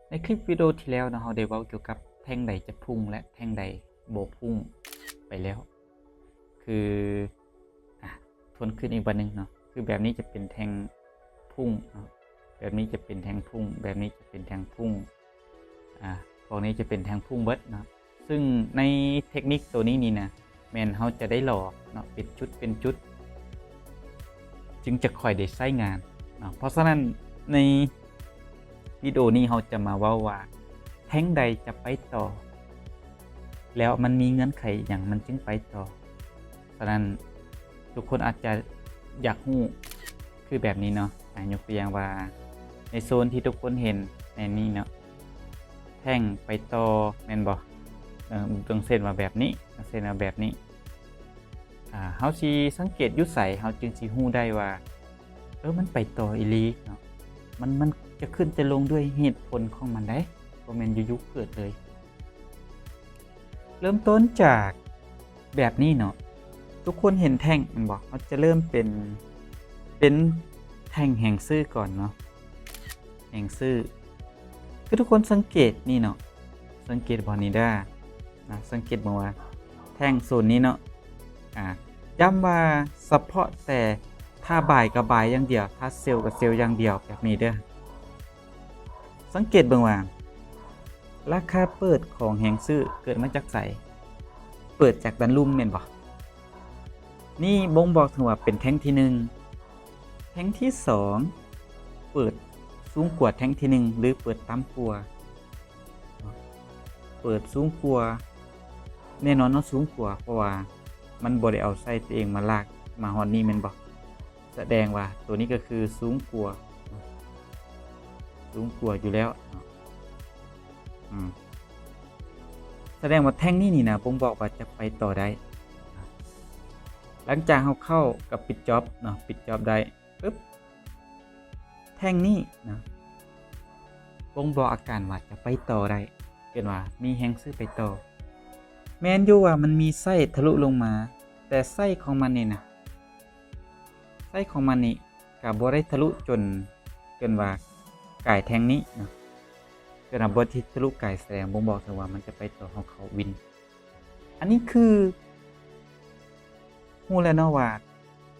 ໃນຄລິບວິດີໂອທີ່ແລ້ວເນາະ ເຮົາໄດ້ເວົ້າກ່ຽວກັບແທ່ງໃດຈະພຸ່ງ ແລະ ແທ່ງໃດບໍ່ພຸ່ງໄປແລ້ວ. ຄື ອາ ທວນຄືນອີກບາດໜຶ່ງເນາະ, ຄືແບບນີ້ຈະເປັນແທ່ງພຸ່ງເນາະ, ແບບນີ້ຈະເປັນແທ່ງພຸ່ງ, ແບບນີ້ຈະເປັນແທ່ງພຸ່ງ, ອາ ພວກນີ້ຈະເປັນແທ່ງພຸ່ງເບິດເນາະ. ຊຶ່ງໃນເທັກນິກໂຕນີ້ນີ້ນະ ແມ່ນເຮົາຈະໄດ້ຫຼໍ່ເນາະ ເປັນຈຸດເປັນຈຸດ ຈຶ່ງຈະຄ່ອຍໄດ້ໃຊ້ງານເນາະ. ເພາະສະນັ້ນໃນວິດີໂອນີ້ເຮົາຈະມາເວົ້າວ່າແທ່ງໃດຈະໄປຕໍ່ ແລ້ວມັນມີເງື່ອນໄຂຫຍັງມັນຈຶ່ງໄປຕໍ່. ສະນັ້ນທຸກຄົນອາດຈະຢາກຮູ້ຄືແບບນີ້ເນາະ. ອາ ຍົກຕົວຢ່າງວ່າໃນໂຊນທີ່ທຸກຄົນເຫັນໃນນີ້ເນາະ ແທ່ງໄປຕໍ່ແມ່ນບໍ່? ເອີ ຢ່າງເຊັ່ນວ່າແບບນີ້ ຢ່າງເຊັ່ນວ່າແບບນີ້ ອາ ເຮົາຊິສັງເກດຢູ່ໃສ ເຮົາຈຶ່ງຊິຮູ້ໄດ້ວ່າ ເອີ ມັນໄປຕໍ່ອີ່ຫຼີເນາະ? ມັນ ມັນຈະຂຶ້ນຈະລົງດ້ວຍເຫດຜົນຂອງມັນໄດ໋, ບໍ່ແມ່ນຢູ່ໆເກີດເລີຍ. ເລີ່ມຕົ້ນຈາກແບບນີ້ເນາະ, ທຸກຄົນເຫັນແທ່ງແມ່ນບໍ່? ເຮົາຈະເລີ່ມເປັນ ເປັນແທ່ງແຮງຊື້ກ່ອນເນາະ, ແຮງຊື້. ຄືທຸກຄົນສັງເກດນີ້ເນາະ, ສັງເກດບໍ່ນີ້ເດີ ນະ, ສັງເກດເບິ່ງວ່າແທ່ງໂຊນນີ້ເນາະ, ອາ ຢ້ຳວ່າສະເພາະແຕ່ຖ້າບາຍກໍບາຍຢ່າງດຽວ, ຖ້າເຊວກໍເຊວຢ່າງດຽວ ແບບນີ້ເດີ. ສັງເກດເບິ່ງວ່າ ລາຄາເປີດຂອງແຮງຊື້ເກີດມາຈາກໃສ? ເປີດຈາກດ້ານລຸ່ມແມ່ນບໍ່? ນີ້ບົ່ງບອກເຖິງວ່າເປັນແທ່ງທີໜຶ່ງ. ແທ່ງທີສອງ ເປີດສູງກວ່າແທ່ງທີໜຶ່ງ ຫຼື ເປີດຕ່ຳກວ່າ? ເປີດສູງກວ່າ, ແນ່ນອນເນາະ ສູງກວ່າ, ເພາະວ່າມັນບໍ່ໄດ້ເອົາໄສ້ຕົວເອງມາລາກມາຮອດນີ້ແມ່ນບໍ່? ສະແດງວ່າໂຕນີ້ກໍຄືສູງກວ່າ, ສູງກວ່າຢູ່ແລ້ວເນາະ. ອືມ ສະແດງວ່າແທ່ງນີ້ນີ້ນະ ບົ່ງບອກວ່າຈະໄປຕໍ່ໄດ້. ຫຼັງຈາກເຮົາເຂົ້າກັບປິດຈອບເນາະ, ປິດຈອບໄດ້ປຶບ ແທ່ງນີ້ນະ ບົ່ງບອກອາການວ່າຈະໄປຕໍ່ໄດ້, ເອີ້ນວ່າມີແຮງຊື້ໄປຕໍ່. ແມ່ນຢູ່ວ່າມັນມີໄສ້ທະລຸລົງມາ, ແຕ່ໄສ້ຂອງມັນນີ້ນະ ໄສ້ຂອງມັນນີ້ກະບໍ່ໄດ້ທະລຸຈົນ ເອີ້ນວ່າກາຍແທ່ງນີ້ເນາະ, ເອີ້ນວ່າບໍ່ໄດ້ທະລຸກາຍ ສະແດງບົ່ງບອກເຖິງວ່າມັນຈະໄປຕໍ່ ເຮົາເຂົ້າວິນ. ອັນນີ້ຄືຮູ້ແລ້ວເນາະວ່າ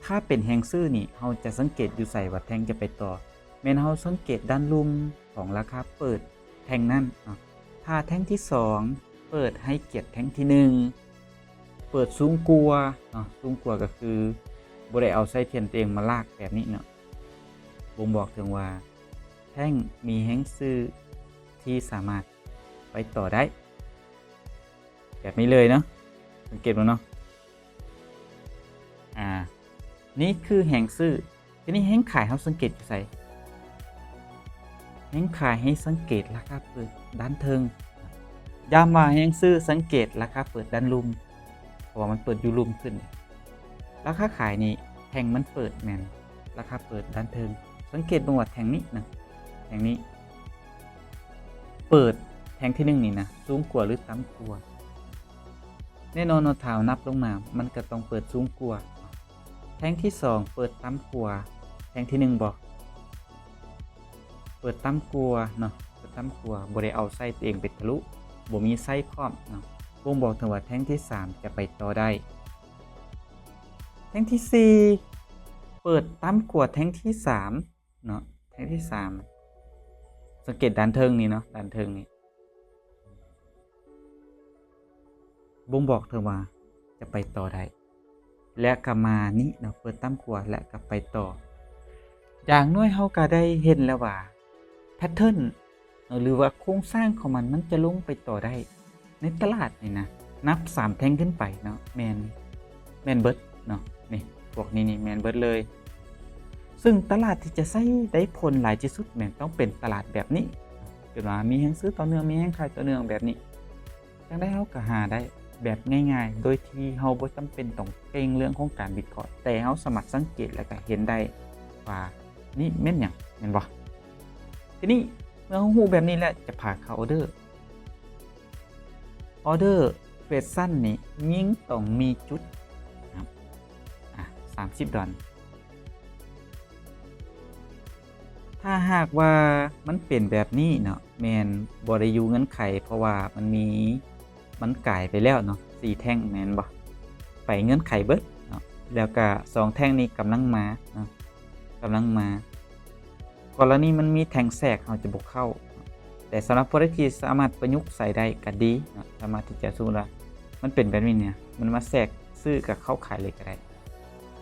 ຖ້າເປັນແຮງຊື້ນີ້ ເຮົາຈະສັງເກດຢູ່ໃສວ່າແທ່ງຈະໄປຕໍ່? ແມ່ນເຮົາສັງເກດດ້ານລຸ່ມຂອງລາຄາເປີດແທ່ງນັ້ນເນາະ. ຖ້າແທ່ງທີສອງເປີດໃຫ້ກຽດແທ່ງທີໜຶ່ງ ເປີດສູງກວ່າເນາະ, ສູງກວ່າກໍຄືບໍ່ໄດ້ເອົາໄສ້ຖຽນຕົວເອງມາລາກແບບນີ້ເນາະ, ບົ່ງບອກເຖິງວ່າແທ່ງມີແຮງຊື້ທີ່ສາມາດໄປຕໍ່ໄດ້ ແບບນີ້ເລີຍເນາະ, ສັງເກດເບິ່ງເນາະ. ອາ ນີ້ຄືແຮງຊື້. ທີນີ້ແຮງຂາຍເຮົາສັງເກດຢູ່ໃສ? ແຮງຂາຍໃຫ້ສັງເກດລາຄາເປີດດ້ານເທິງ. ຢ້ຳວ່າແຮງຊື້ສັງເກດລາຄາເປີດດ້ານລຸ່ມ, ເພາະວ່າມັນເປີດຢູ່ລຸ່ມຂຶ້ນ. ລາຄາຂາຍນີ້ແທ່ງມັນເປີດແມ່ນລາຄາເປີດດ້ານເທິງ. ສັງເກດເບິ່ງວ່າແທ່ງນີ້ນະ, ແທ່ງນີ້ເປີດ ແທ່ງທີໜຶ່ງນີ້ນະ ສູງກວ່າ ຫຼື ຕ່ຳກວ່າ? ແນ່ນອນເນາະ, ຖ້າເຮົານັບລົງມາ ມັນກໍຕ້ອງເປີດສູງກວ່າ. ແທ່ງທີສອງເປີດຕ່ຳກວ່າແທ່ງທີໜຶ່ງບໍ່? ເປີດຕ່ຳກວ່າເນາະ, ເປີດຕ່ຳກວ່າ, ບໍ່ໄດ້ເອົາໄສ້ຕົວເອງໄປທະລຸ, ບໍ່ມີໄສ້ພ້ອມເນາະ, ບົ່ງບອກເຖິງວ່າແທ່ງທີສາມຈະໄປຕໍ່ໄດ້. ແທ່ງທີສີ່ເປີດຕ່ຳກວ່າແທ່ງທີສາມເນາະ, ແທ່ງທີສາມ ສັງເກດດ້ານເທິງນີ້ເນາະ, ດ້ານເທິງນີ້ ບົ່ງບອກເຖິງວ່າຈະໄປຕໍ່ໄດ້ ແລະ ກໍມານີ້ເນາະ, ເປີດຕ່ຳກວ່າ ແລະ ກໍໄປຕໍ່. ຢ່າງໜ້ອຍເຮົາກໍໄດ້ເຫັນແລ້ວວ່າ ແພັດເທີນ ເນາະ ຫຼືວ່າໂຄງສ້າງຂອງມັນ ມັນຈະລົງໄປຕໍ່ໄດ້ໃນຕະຫຼາດນີ້ນະ, ນັບສາມແທ່ງຂຶ້ນໄປເນາະ, ແມ່ນ ແມ່ນເບິດເນາະ, ນີ້ ພວກນີ້ນີ້ແມ່ນເບິດເລີຍ. ຊຶ່ງຕະຫຼາດທີ່ຈະໃຊ້ໄດ້ຜົນຫຼາຍທີ່ສຸດ ແມ່ນຕ້ອງເປັນຕະຫຼາດແບບນີ້, ເປັນວ່າມີແຮງຊື້ຕໍ່ເນື່ອງ ມີແຮງຂາຍຕໍ່ເນື່ອງແບບນີ້. ຈັ່ງໃດເຮົາກໍຫາໄດ້ແບບງ່າຍໆ ໂດຍທີ່ເຮົາບໍ່ຈຳເປັນຕ້ອງເກັ່ງເລື່ອງຂອງການວິເຄາະ, ແຕ່ເຮົາສາມາດສັງເກດ ແລະ ກໍເຫັນໄດ້ວ່ານີ້ແມ່ນຫຍັງ, ແມ່ນບໍ່? ທີນີ້ເມື່ອເຮົາຮູ້ແບບນີ້ແລ້ວ ຈະພາເຂົ້າອໍເດີ. ອໍເດີເຟດຊັ້ນນີ້ຍິ່ງຕ້ອງມີຈຸດນະ, ອາ ສາມສິບດອນ. ຖ້າຫາກວ່າມັນເປັນແບບນີ້ເນາະ ແມ່ນບໍ່ໄດ້ຢູ່ເງື່ອນໄຂ ເພາະວ່າມັນມີ ມັນກາຍໄປແລ້ວເນາະ ສີ່ແທ່ງແມ່ນບໍ່? ໄປເງື່ອນໄຂເບິດເນາະ ແລ້ວກະສອງແທ່ງນີ້ກຳລັງມາເນາະ ກຳລັງມາ. ກໍລະນີມັນມີແທ່ງແຊກ ເຮົາຈະບໍ່ເຂົ້າ ແຕ່ສຳລັບຜູ້ໃດທີ່ສາມາດປະຍຸກໃຊ້ໄດ້ກໍດີເນາະ ສາມາດທີ່ຈະ ສົມມຸດວ່າມັນເປັນແບບນີ້ເນຍ ມັນມາແຊກຊື້ກັບເຂົ້າຂາຍເລີຍກໍໄດ້.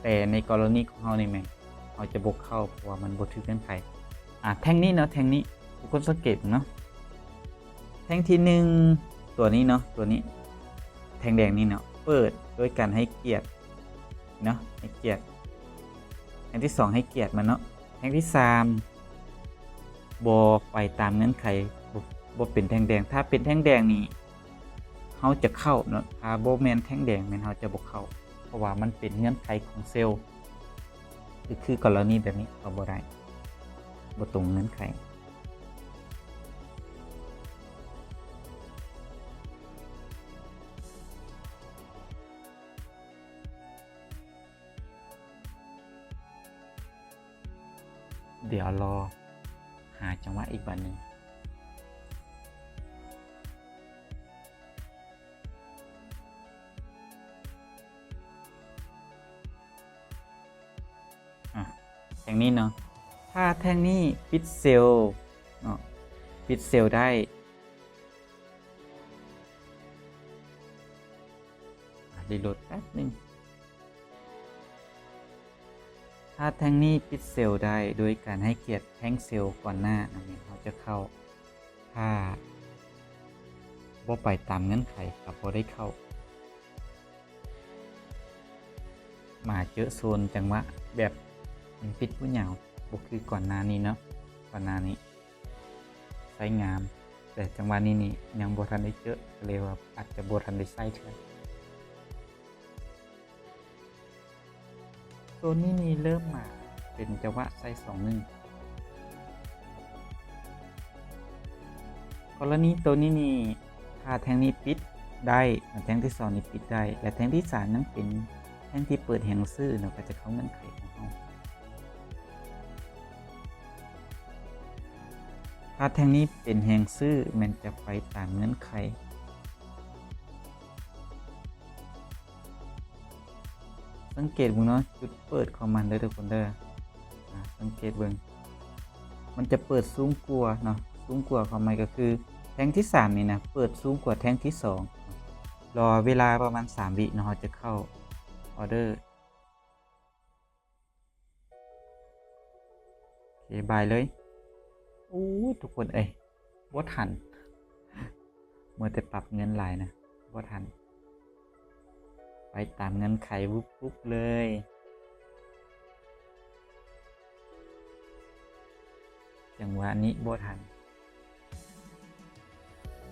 ແຕ່ໃນກໍລະນີຂອງເຮົານີ້ແມ່ນ ເຮົາຈະບໍ່ເຂົ້າ ເພາະວ່າມັນບໍ່ຖືກເງື່ອນໄຂ. ອາ ແທ່ງນີ້ເນາະ ແທ່ງນີ້ ທຸກຄົນສັງເກດເນາະ ແທ່ງທີໜຶ່ງ ຕົວນີ້ເນາະ ຕົວນີ້ ແທ່ງແດງນີ້ເນາະ ເປີດໂດຍການໃຫ້ກຽດເນາະ ໃຫ້ກຽດ. ແທ່ງທີສອງໃຫ້ກຽດມັນເນາະ. ແທ່ງທີສາມບໍ່ໄປຕາມເງື່ອນໄຂ ບໍ່ ບໍ່ເປັນແທ່ງແດງ. ຖ້າເປັນແທ່ງແດງນີ້ ເຮົາຈະເຂົ້າເນາະ ຖ້າບໍ່ແມ່ນແທ່ງແດງແມ່ນເຮົາຈະບໍ່ເຂົ້າ ເພາະວ່າມັນເປັນເງື່ອນໄຂຂອງເຊວ. ຄື ຄືກໍລະນີແບບນີ້ເຂົ້າບໍ່ໄດ້ ບໍ່ຕົງເງື່ອນໄຂ. ດຽວລໍຫາຈັງຫວະອີກບາດໜຶ່ງ. ອາ ແທ່ງນີ້ເນາະ ຖ້າແທ່ງນີ້ປິດເຊວເນາະ ປິດເຊວໄດ້ ອາ ຣີໂຫຼດແປັບໜຶ່ງ. ຖ້າແທ່ງນີ້ປິດເຊວໄດ້ໂດຍການໃຫ້ກຽດແທ່ງເຊວກ່ອນໜ້ານັ້ນແມ່ນເຮົາຈະເຂົ້າ. ຖ້າບໍ່ໄປຕາມເງື່ອນໄຂກໍບໍ່ໄດ້ເຂົ້າ. ມາເຈີໂຊນຈັງຫວະແບບມັນປິດບໍ່ຍາວ ບໍ່ຄືກ່ອນໜ້ານີ້ເນາະ. ກ່ອນໜ້ານີ້ໃຊ້ງາມ ແຕ່ຈັງຫວະນີ້ນີ້ຍັງບໍ່ທັນໄດ້ເຈີ ກໍເລີຍວ່າອາດຈະບໍ່ທັນໄດ້ໃຊ້ເທື່ອ. ໂຕນີ້ນີ້ເລີ່ມມາເປັນຈັງຫວະໃສ່ສອງໜຶ່ງ. ກໍລະນີໂຕນີ້ນີ້ ຖ້າແທ່ງນີ້ປິດໄດ້ ແທ່ງທີສອງນີ້ປິດໄດ້ ແລະ ແທ່ງທີສາມຍັງເປັນແທ່ງທີ່ເປີດແຮງຊື້ເນາະ ກໍຈະເຂົ້າເງື່ອນໄຂຂອງເຮົາ. ຖ້າແທ່ງນີ້ເປັນແຮງຊື້ ແມ່ນຈະໄປຕາມເງື່ອນໄຂ. ສັງເກດເບິ່ງເນາະ ຈຸດເປີດຂອງມັນເດີທຸກຄົນເດີ. ອາ ສັງເກດເບິ່ງ ມັນຈະເປີດສູງກວ່າເນາະ ສູງກວ່າ ຄວາມໝາຍກໍຄືແທ່ງທີສາມນີ້ນະ ເປີດສູງກວ່າແທ່ງທີສອງ. ລໍເວລາປະມານສາມວິເນາະ ເຮົາຈະເຂົ້າອໍເດີ. ໂອເຄ ບາຍເລີຍ. ໂອ້ຍ ທຸກຄົນເອີຍ ບໍ່ທັນ ມັວແຕ່ປັບເງິນຫຼາຍນະ ບໍ່ທັນ ໄປຕາມເງື່ອນໄຂວຸບໆເລີຍ. ຈັງຫວະນີ້ບໍ່ທັນ.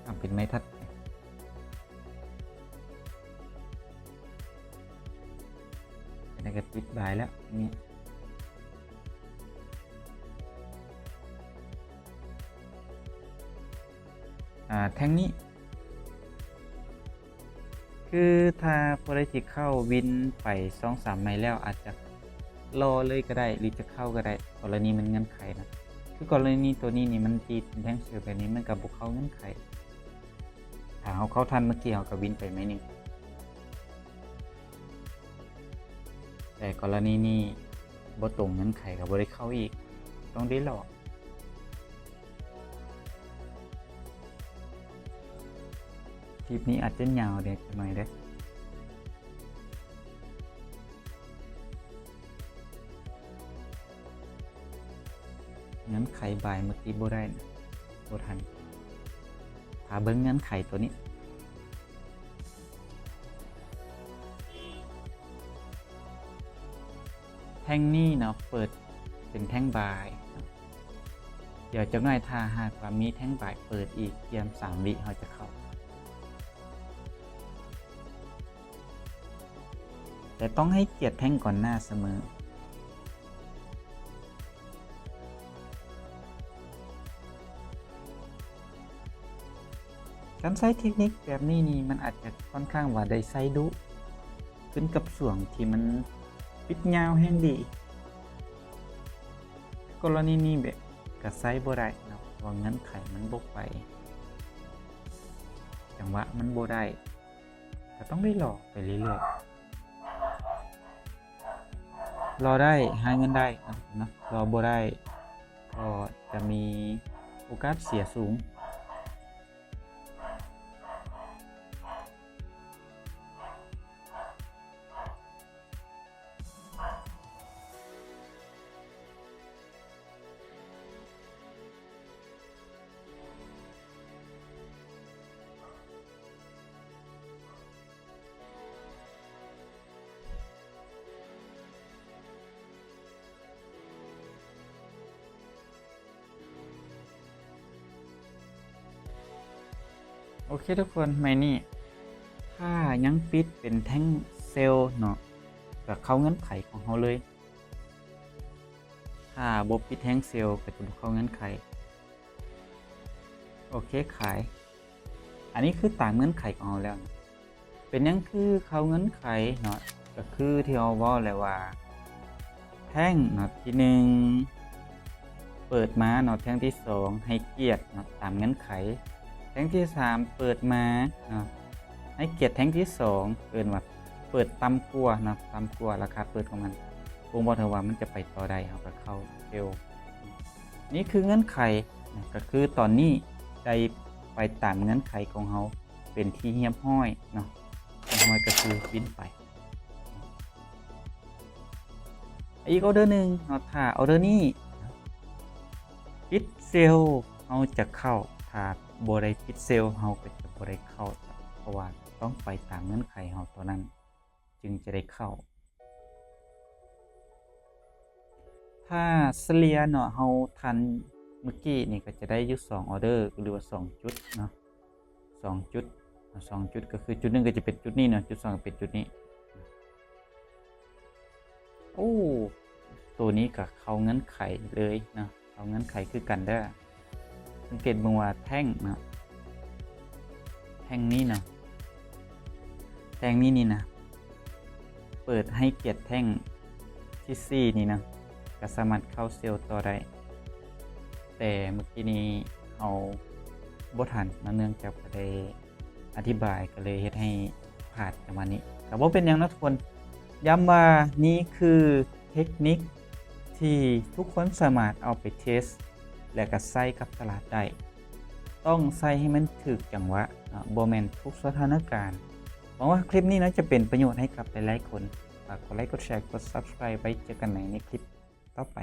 ເອົາ ເປັນໄມ້ຖັດໄປ ອັນນັ້ນກໍປິດບາຍແລ້ວນີ້. ອາ ແທ່ງນີ້ ຄືຖ້າຜູ້ໃດທີ່ເຂົ້າວິນໄປສອງສາມໄມ້ແລ້ວ ອາດຈະລໍເລີຍກໍໄດ້ ຫຼື ຈະເຂົ້າກໍໄດ້ ກໍລະນີມັນເງື່ອນໄຂນະ. ຄືກໍລະນີໂຕນີ້ນີ້ ມັນຕີເປັນແທ່ງເຊວແບບນີ້ ມັນກໍບໍ່ເຂົ້າເງື່ອນໄຂ. ຖ້າເຮົາເຂົ້າທັນ ເມື່ອກີ້ເຮົາກໍວິນໄປໄມ້ໜຶ່ງ ແຕ່ກໍລະນີນີ້ບໍ່ຕົງເງື່ອນໄຂ ກໍບໍ່ໄດ້ເຂົ້າອີກ ຕ້ອງໄດ້ລໍ. ຄລິບນີ້ອາດຈະຍາວແດ່ຈັກໜ້ອຍເດ້. ເງື່ອນໄຂບາຍເມື່ອກີ້ບໍ່ໄດ້ນະ ບໍ່ທັນ. ຖ້າເບິ່ງເງື່ອນໄຂຕົວນີ້ ແທ່ງນີ້ເນາະ ເປີດເປັນແທ່ງບາຍ. ດຽວຈັກໜ້ອຍ ຖ້າຫາກວ່າມີແທ່ງບາຍເປີດອີກ ກຽມສາມວິ ເຮົາຈະເຂົ້າ. ແຕ່ຕ້ອງໃຫ້ກຽດແທ່ງກ່ອນໜ້າສະເໝີ. ການໃຊ້ເທັກນິກແບບນີ້ນີ້ ມັນອາດຈະຄ່ອນຂ້າງວ່າໄດ້ໃຊ້ດຸ ຂຶ້ນກັບຊ່ວງທີ່ມັນປິດຍາວແຮງດີ. ກໍລະນີນີ້ແບບ ກະໃຊ້ບໍ່ໄດ້ເນາະ ເພາະວ່າເງື່ອນໄຂມັນບໍ່ໄປ ຈັງຫວະມັນບໍ່ໄດ້ ກະຕ້ອງໄດ້ລໍໄປເລື້ອຍໆ ລໍໄດ້ຫາເງິນໄດ້ເນາະ ລໍບໍ່ໄດ້ກໍຈະມີໂອກາດເສຍສູງ. ໂອເຄທຸກຄົນ ໃໝ່ນີ້ ຖ້າຍັງປິດເປັນແທ່ງເຊວເນາະ ກະເຂົ້າເງື່ອນໄຂຂອງເຮົາເລີຍ. ຖ້າບໍ່ປິດແທ່ງເຊວ ກະຈະບໍ່ເຂົ້າເງື່ອນໄຂ. ໂອເຄ ຂາຍ. ອັນນີ້ຄືຕາມເງື່ອນໄຂຂອງເຮົາແລ້ວ. ເປັນຫຍັງຄືເຂົ້າເງື່ອນໄຂເນາະ ກະຄືທີ່ເຮົາເວົ້າແຫຼະວ່າ ແທ່ງເນາະ ທີໜຶ່ງ ເປີດມາເນາະ ແທ່ງທີສອງ ໃຫ້ກຽດເນາະ ຕາມເງື່ອນໄຂ ແທ່ງທີສາມ ເປີດມາເນາະ ໃຫ້ກຽດແທ່ງທີສອງ ເອີ້ນວ່າເປີດຕ່ຳກວ່າເນາະ ຕ່ຳກວ່າລາຄາເປີດຂອງມັນ ບົ່ງບອກເຖິງວ່າມັນຈະໄປຕໍ່ໄດ້ ເຮົາກະເຂົ້າເຊວ. ນີ້ຄືເງື່ອນໄຂເນາະ ກະຄືຕອນນີ້ໄດ້ໄປຕາມເງື່ອນໄຂຂອງເຮົາ ເປັນທີ່ຮຽບຮ້ອຍເນາະ ຮຽບຮ້ອຍກະຄືບິນໄປ. ອີກອໍເດີໜຶ່ງເນາະ ຖ້າອໍເດີນີ້ປິດເຊວ ເຮົາຈະເຂົ້າ ຖ້າບໍ່ໄດ້ປິດເຊວ ເຮົາກະຈະບໍ່ໄດ້ເຂົ້າ ເພາະວ່າຕ້ອງໄປຕາມເງື່ອນໄຂເຮົາເທົ່ານັ້ນ ຈຶ່ງຈະໄດ້ເຂົ້າ. ຖ້າສະເລ່ຍເນາະ ເຮົາທັນມື້ກີ້ນີ້ ກະຈະໄດ້ຢູ່ສອງອໍເດີ ຫຼືວ່າສອງຈຸດເນາະ ສອງຈຸດ ສອງຈຸດ ກະຄືຈຸດໜຶ່ງກະຈະເປັນຈຸດນີ້ເນາະ ຈຸດສອງກະເປັນຈຸດນີ້. ໂອ້ ໂຕນີ້ກະເຂົ້າເງື່ອນໄຂເລີຍເນາະ ເຂົ້າເງື່ອນໄຂຄືກັນເດີ. ສັງເກດເບິ່ງວ່າແທ່ງເນາະ ແທ່ງນີ້ເນາະ ແທ່ງນີ້ນີ້ນະ ເປີດໃຫ້ກຽດແທ່ງທີສີ່ນີ້ນະ ກະສາມາດເຂົ້າເຊວຕໍ່ໄດ້ ແຕ່ມື້ກີ້ນີ້ເຮົາບໍ່ທັນເນາະ ເນື່ອງຈາກບໍ່ໄດ້ອະທິບາຍ ກະເລີຍເຮັດໃຫ້ພາດປະມານນີ້ ກະບໍ່ເປັນຫຍັງເນາະທຸກຄົນ. ຢ້ຳວ່ານີ້ຄືເທັກນິກທີ່ທຸກຄົນສາມາດເອົາໄປເທສ ແລະກະໃຊ້ກັບຕະຫຼາດໄດ້ ຕ້ອງໃຊ້ໃຫ້ມັນຖືກຈັງຫວະເນາະ ບໍ່ແມ່ນທຸກສະຖານະການ. ຫວັງວ່າຄລິບນີ້ເນາະ ຈະເປັນປະໂຫຍດໃຫ້ກັບຫຼາຍໆຄົນ. ຝາກກົດໄລກ໌ ກົດແຊ ກົດ Subscribe ໄວ້ເຈີກັນໃໝ່ໃນຄລິບຕໍ່ໄປ.